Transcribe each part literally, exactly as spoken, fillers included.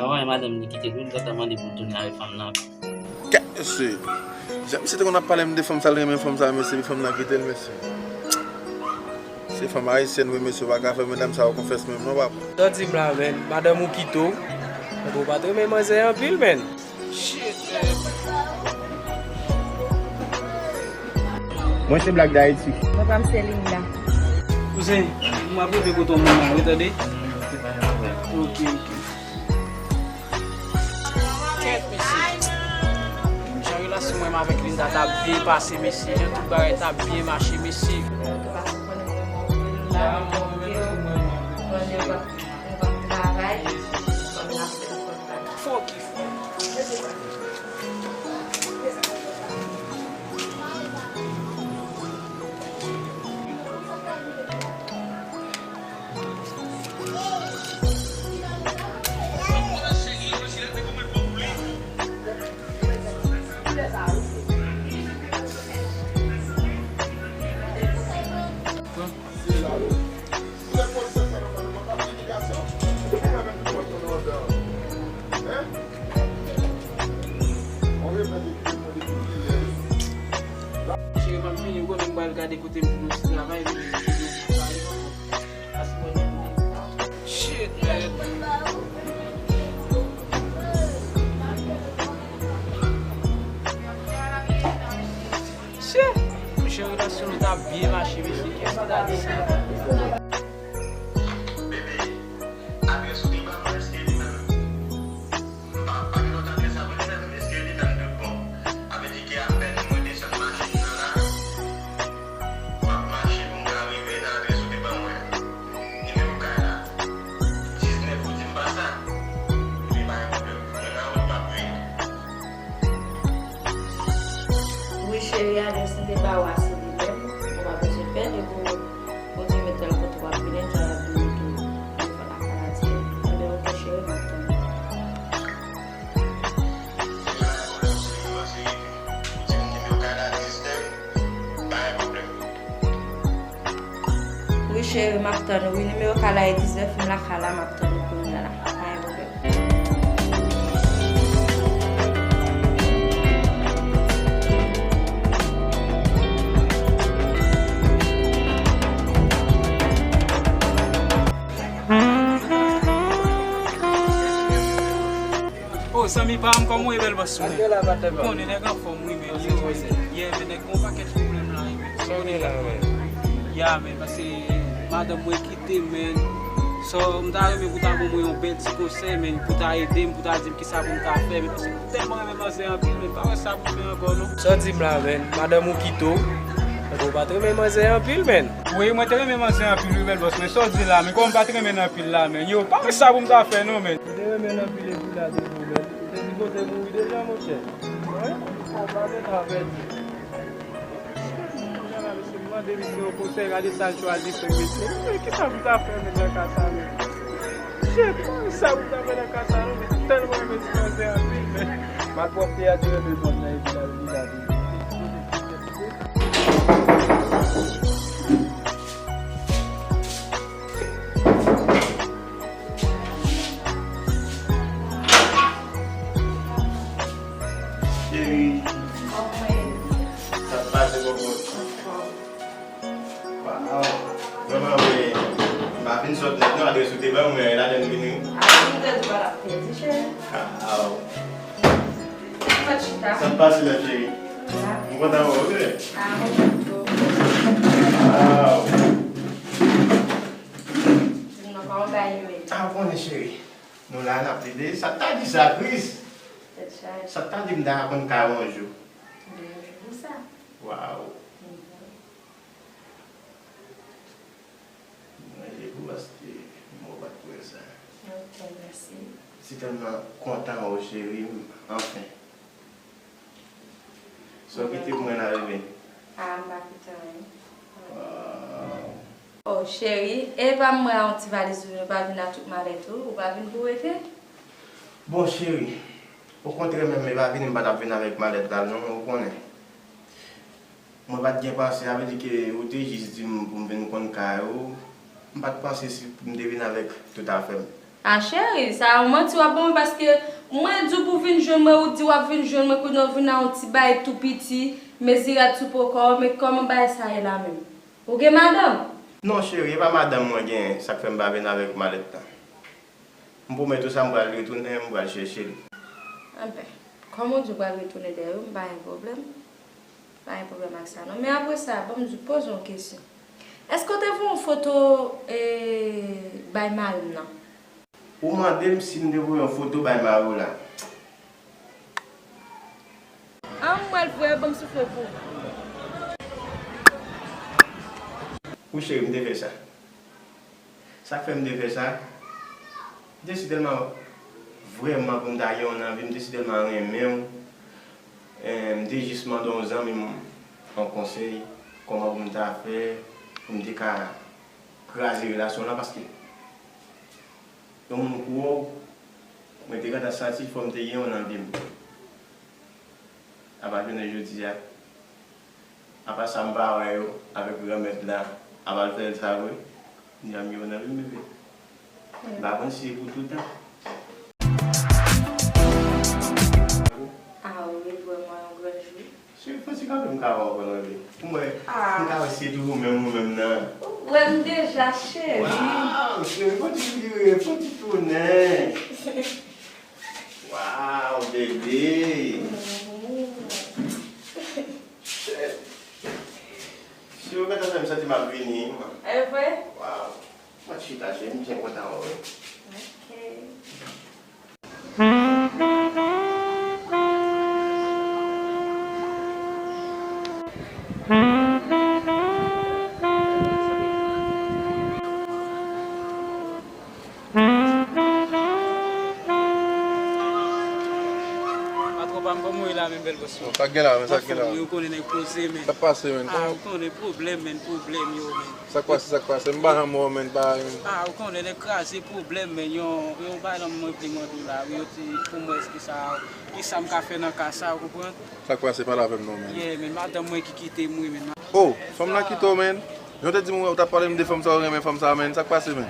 Avan madanm li kite l, wi, m gentan mande pou l tounen avèk fanm nan ankò. Kèt, mesye. Jan misye te konn ap pale m de fanm sa, l renmen fanm sa, mesye, epi fanm nan kite l, mesye. Se fanm ayisyèn, wi, mesye, w pa ka fè medam sa yo konfyans menm non, papa. Sa w di m la, menn? Madanm ou kite w? Ou pa t renmen manzè anpil, menn. Shit, menn. Mwen se Black D'Haïti. Papa m se Linda. Kouzen, m ap rive kote w menm la, wi, tande? Ok, ok. Kèt, mesye. Jan relasyon mwen avèk Linda t ap byen pase, mesye. Jan tout bagay t ap byen mache, mesye. Fò ki fò. Cheri, m ap vini, ou konnen m pral gade kote m pou nou ti travay, men m vini pou nou travay. Shit, man. Shit. Monchè, relasyon nou ta byen mache, mesye. Kiyès ki ta di sa? Bebe, adrès ou te ban mwen, èske li menm? M pa, pa gen lòt adrès apre li menm, èske li menm tout bon? Sa vle di ke apèn mwen desann machin nan la, m ap mache pou m ka rive nan adrès ou te ban mwen an. Nimewo kay la, diznèf, ou di m pa sa? Ebyen, pa gen pwoblèm. Mwen nan wout, m ap vini. Wi, cheri, adrès m te ba w a, se li menm. Ou pa bezwen pè, depi w Bondye mete l kote w ap vini, Bondye ap vini tou devan lakay la di. Ebyen, oke, cheri, m ap tann ou. Wi, cheri, m ap tann ou. Wi, nimewo kay la e diznèf, m lakay la, m ap tann ou kounye a la. Pa gen pwoblèm. Oh, zanmi pa m, kòman w ye, bèl bòs mwen? Ou konnen nèg anfòm, wi, men yo, yeah, men nèg gon pakèt pwoblèm la, wi, men. Ya, men, paske madanm mwen kite, men. So, m ta renmen pou ta ban mwen yon bèl ti konsèy, men, pou ta ede m, pou ta di m kisa pou m ta fè, men, paske m tèlman renmen manzè anpil, men, pa wè sa pou m fè ankò, non. Sa w di m la, men, madanm ou kite w, ou pa t renmen manzè anpil, men. Wi, mwen te renmen manzè anpil, wi, bèl bòs, men sa w di la, men kòm m pa t renmen l anpil la, men, yo, pa wè sa pou m ta fè, non, men. Ou te renmen l anpil epi la, depi w bèl. Ou te di kote mouri deja, monchè. Wi, ou pa vle ta pèdi. Kounye a la, mesye, m mande misye yon konsèy, gade sa l chwazi fè, mesye. Men kisa pou ta fè, men, nan ka sa, men? Shit, pa wè sa pou ta fè nan ka sa, non, men tèlman renmen ti manzè anpil, men. Malpwòpte a te renmen fanm nan, epi la, li la, li. Cheri. Sa k pase, bòbòt? Waw. Vrèman vre, m pa fin sot nèt non, adrès ou te ban mwen, e ladan m vini wi. A, m te di w pa t ap pèdi, cheri. Waw. Ou fèt chita. Sa k pase menm, cheri? M kontan wè w wi. Ah, mwen menm tou. Waw. Di m non, kòman bagay yo ye? Ah, ou konnen, cheri. Nou la, n ap plede. Sa k ta di sa, Kris? Tèt chaje. Sa k ta di m ta konn kay ou yon jou? Yon jou pou sa. Waw. Mhm. Mwen, je pou paske mwen pa t kwè sa. Ok, mèsi. Si tèlman kontan wè w, cheri m, anfen. Sa w kite pou mwen la, bebe? Ah, m pa kite anyen. Waw. Oh, cheri, e pa m wè yon ti valiz ou, ou pa vin ak tout malèt ou, ou pa vin pou rete? Bon, cheri, okontrè menm, e pa vini m pa t ap vin avèk malèt la, non, ou konnen. Mwen pa t gen panse, sa vle di ke ou te jis di m pou m vin konn kay ou. M pa t panse si m te vin avèk tout afè m. A cheri, sa yon manti w ap ban mwen, paske mwen di w pou w vin jwenn mwen, ou di w ap vin jwenn mwen, kounye a w vin a yon ti bagay tou piti, mezi rad sou po kò w, men kòman bagay sa ye la menm? Ou gen madanm? Non cheri, e pa madanm mwen genyen, sa k fè m pa vin avèk malèt la. M pwomèt ou sa, m pral retounen, m pral chèche l. Anben, kòman w di w pral retounen dèyè w, m pa gen pwoblèm. Pa gen pwoblèm ak sa non. Men apre sa, ban m di w, poze yon kesyon. Èske w te voye yon foto, e, bay mari m nan? Ou mande m si m te voye yon foto bay mari w la. An, m pral voye, ban m soufle pou ou. Wi cheri, m te fè sa. Sa k fè m te fè sa? M te si tèlman vrèman pou m ta gen yon nan vi m, m te si tèlman renmen w. Eh, m te jis mande yon zanmi m yon konsèy, kòman pou m ta fè, pou m te ka kraze relasyon lan, paske yon moun kou w, mwen te gentan santi fò m te gen yon nan vi m. Apa jounen jodi a, apa sa m pa wè yo avèk Granmèt la, apa l fè l sa vre? Kounya m gen yon nan vi m, bebe. M pa konn si se pou toutan. A, ou ret wè mwen yon gran jou. Cheri, fò ti kanpe m ka wè w ankò non, bebe. Pou mwen, m ka wè si se toujou menm ou menm nan. Ou wè m deja, cheri. Waw, cheri, fò ti vire, fò ti tounen. Waw, bebe. Shit. Si yo gentan fè m santi m ap vini, man. E vre? Waw. Mwen chita, cheri, m byen kontan wè w. Ok. Patwon pa m, kòman w ye la menm, bèl bòs mwen? Sa k gen la, men, sa k gen la? Anfòm, ou konnen nèg poze, men. Sa k pase, men? Ah, ou konnen pwoblèm, men, pwoblèm yo, men. Sa k pase, sa k pase? M pa janm wè w, men, pa. Ah, ou konnen nèg kraze pwoblèm, men, yon, yon bagay la mwen vle mande w la, wi, yo di pou mwen, èske sa, kisa m ka fè nan ka sa, ou konprann? Sa k pase, pale avè m non, men. Yeah, men, madanm mwen ki kite m, wi, men. Oh, fanm nan kite w, men. Jan w te di m ou t ap pale m de fanm sa, ou renmen fanm sa, men. Sa k pase, men?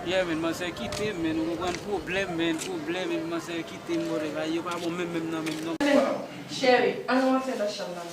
Yeah, men, manzè kite m, men. Ou konprann pwoblèm, men, pwoblèm, men, manzè kite m, bòdè, bagay yo pa bon menm, menm nan, menm non. Cheri, ann rantre nan chanm nan.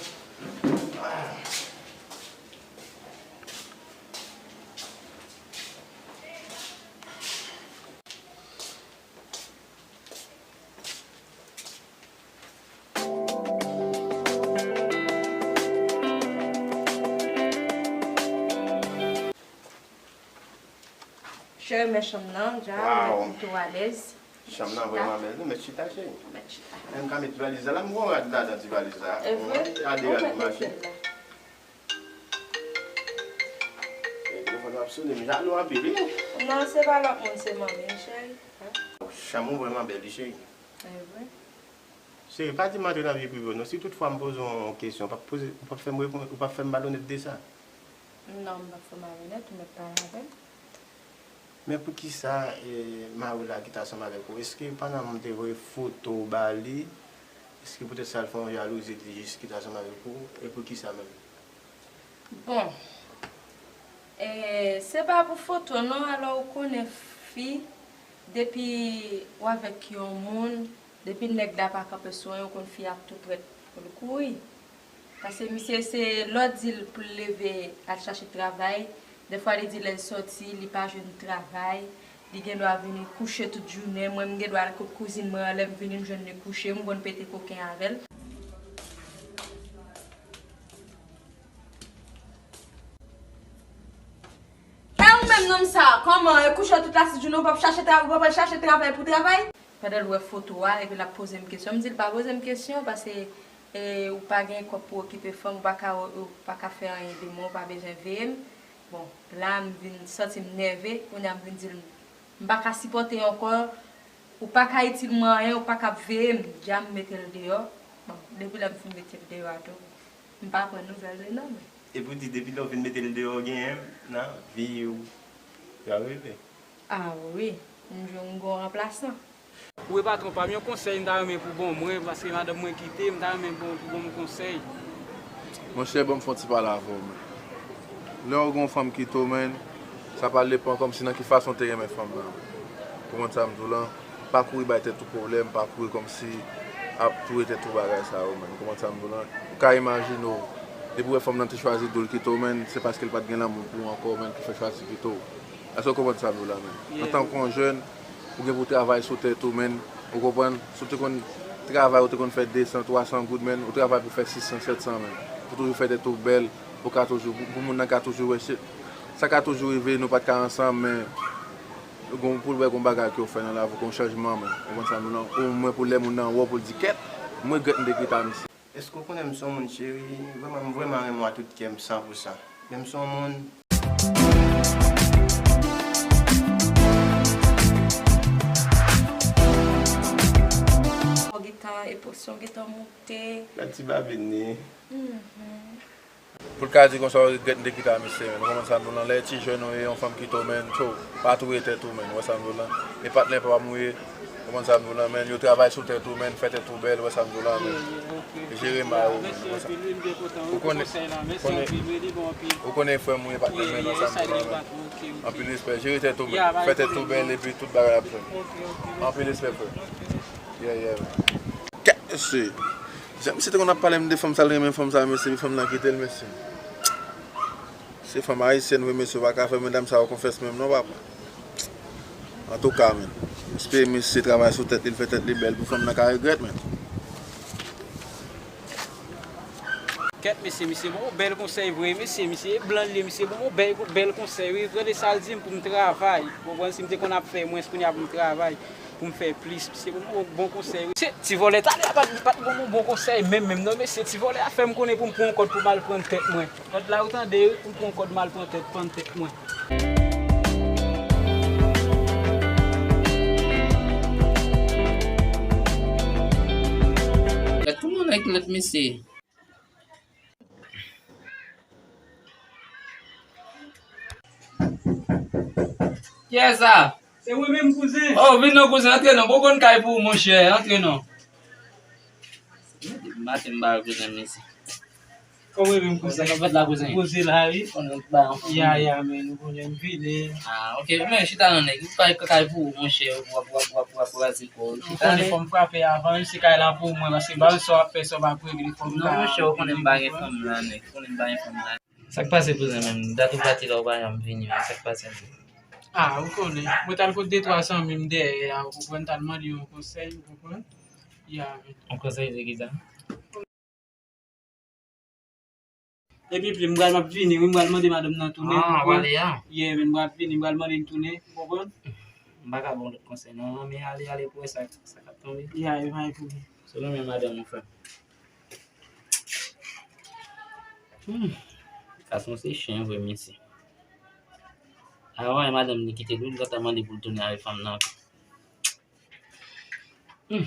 Cheri, men chanm nan, dja, ou mèt mete w alèz. Chanm nan vrèman bèl, wi, mèt chita, cheri. Mèt chita. Menm ka met valiz la, la m gon rad ladan ti valiz la. E vre? Gade rad machin. E telefòn nan ap sone, m jalou anpil, wi. Non, se pa lòt moun, se manmi m, cheri. Chanm ou vrèman bèl, wi, cheri. E vre? Cheri, pa di m antre nan vi prive w, non. Si toutfwa m poze w yon kesyon, ou p ap poze, ou p ap fè m reponn, ou p ap fè m malonèt de sa. Non, m p ap fè w malonèt, ou mèt pale avè m. Men poukisa, e, mari w la kite ansanm avèk ou? Èske pandan m te voye foto w ba li, èske poutèt sa l fè yon jalouzi, li jis kite ansanm avèk ou? E poukisa menm? Bon, e, se pa pou foto non, alò ou konnen fi, depi w avèk yon moun, depi nèg la pa kanpe sou anyen, ou konn fi a ap tou prèt pou l kouri. Paske misye se lè w di l pou l leve al chache travay, dèfwa li di lè l sòti, li pa jwenn travay, li gen dwa vini kouche tout jounen. Mwen, m gen dwa al kot kouzin mwen, lè m vini, m jwenn li kouche, m konn pete koken avè l. E ou menm nonm sa, kòman, e kouche tout lasent jounen, ou p ap chache tra-, ou p ap al chache travay pou travay? Pandan l wè foto a, epi l ap poze m kesyon. M di l pa poze m kesyon, paske, e, ou pa gen kòb pou okipe fanm, ou pa ka, ou pa ka fè anyen de mwen, ou pa bezwen veye m. Bon, la, m vin santi m nève, kounye a m vin di l, m pa ka sipòte ankò, ou pa ka itil mwen anyen, ou pa ka ap veye m. Dja m mete l deyò. Bon, depi lè m fin mete l deyò a tou, m pa pran nouvèl li non, men. Epi w di depi lè w fin mete l deyò, w genyen m nan vi w. Sa rive. Ah wi, m jwenn yon ranplasan. Wi patwon pa m, yon konsèy m ta renmen pou bon mwen, paske madanm mwen kite m, m ta renmen bon pou bon m konsèy. Monchè, ban m fè yon ti pale avè w, men. Lè w gen yon fanm kite w, men, sa pral depann kòmsi nan ki fason w te renmen fanm nan. Konprann sa m di w lan? Pa kouri bay tèt ou pwoblèm, pa kouri kòmsi ap touye tèt ou bagay sa yo, menn. Konprann sa m di w lan? Ou ka imajine w, depi w wè fanm nan te chwazi di w l kite w, menn, se paske l pa t gen lanmou pou ou ankò, menn, ki fè chwazi kite w. Èske w konprann sa m di w la, menn? Antanke yon jèn, ou gen pou w travay sou tèt ou, menn. Ou konprann? Si w te konn travay, ou te konn fè de san, twa san goud, menn, ou travay pou fè sis san, sèt san, menn. Pou toujou fè tèt ou bèl, ou ka toujou, pou, pou moun nan ka toujou wè, se, sa ka toujou rive, nou pa t ka ansanm, men gon, pou l wè gon bagay ke w fè nan lavi w, gon chanjman, menn. Ou konprann sa m di w lan? Omwen pou lè moun nan wè w, pou l di, "Kèt, m regrèt m te kite a misye." Èske w konnen m se yon moun, cheri? Vrèman, m vrèman renmen w a tout kè m, san pou san. Men m se yon moun. Mwen gentan, eposyon gentan moute. Gad ti babin li. Mhm. Pou l ka di konsa, w regrèt m te kite a misye, menn. Ou konprann sa m di w lan? Lè ti jèn ou ye, yon fanm kite w, menn, cho, pa touye tèt ou, menn. Ou wè sa m di w lan? E patnè pa m ou ye. Ou konprann sa m di w lan, menn? Yo travay sou tèt ou, menn, fè tèt ou bèl, ou wè sa m di w lan, menn? Jere may ou, menn. Ou konn sa. Ou konnen, konnen, ou konnen frè m ou ye, patnè, menn, ou wè sa m di w lan, menn? Anpil respè. Jere tèt ou, menn. Fè tèt ou bèl, epi tout bagay ap fèt. Anpil respè, frè. Yeah, yeah, menn. Kèt, mesye. Jan misye te konn ap pale m de fanm sa, l renmen fanm sa, mesye, epi fanm nan kite l, mesye. Se fanm ayisyèn vre, mesye, ou pa ka fè medam sa yo konfyans menm non, papa. Antouka, menn, espere misye travay sou tèt li, l fè tèt li bèl pou fanm nan ka regrèt, menn. Kèt, mesye, misye ban yon bèl konsèy vre, mesye, misye blan li ye, misye ban yon bèl, bèl konsèy, wi, tande sa l di m pou m travay, konprann, si m te konn ap fè mwens, kounye a pou m travay. Pou m fè plis. Se bon, bon konsèy, wi. Se ti vòlè talè a pa t, pa t ban m bon konsèy menm, menm non, mesye. Ti vòlè a fè m konnen pou m pran yon kòd pou m al prann tèt mwen. Kòd la ou tande, wi, pou m pran yon kòd m al pran tèt, pann tèt mwen. Gad kòman nèg lòt mesye. Kiyès sa? Se mwen menm, kouzen. Oh, vin non, kouzen, antre non. Bon konn kay pou ou, monchè, antre non. Maten m ba kouzen, mesi. Kòman menm, kouzen? Sa k ap fèt la, kouzen? Poze la, wi. Konnen m ba yon fanm. Ya, ya, men, nou konnen m vini. Ah, ok. Men, chita non, nèg. Kay, kay pou ou, monchè, w ap, w ap, w ap, w ap raze kò w. Chita, nèg. Fò m frape avan, wi, se kay la pou mwen, paske ba sa w ap fè, sa w ap regle, fò m ka. Non, monchè, ou konnen m pa gen fanm la, nèg. Ou konnen m pa gen fanm la. Sa k pase, kouzen, menm? Dat ou pati la, ou pa janm vini, menm. Sa k pase, menm? Ah, ou konnen. Mwen t al kot de twa zanmi m dèyè a, ou konprann, t al mande yon konsèy, ou konprann? Ya, men. Yon konsèy de kisa? Epi, epi, m pral, m ap vini, wi, m pral mande madanm nan tounen, ou konprann? Ah, w ale a? Yeah, men m pral vini, m pral mande l tounen, ou konprann? M pa ka ba w lòt konsèy, non, men ale, ale pou wè sa, sa k ap tonbe. Ya, e pa gen pwoblèm. Si w renmen madanm ou, frè m. Hmm. Gason se chen vre, mesye. Avan, madanm li kite l, wi, li gentan mande pou l tounen avèk fanm nan ankò. Hmm.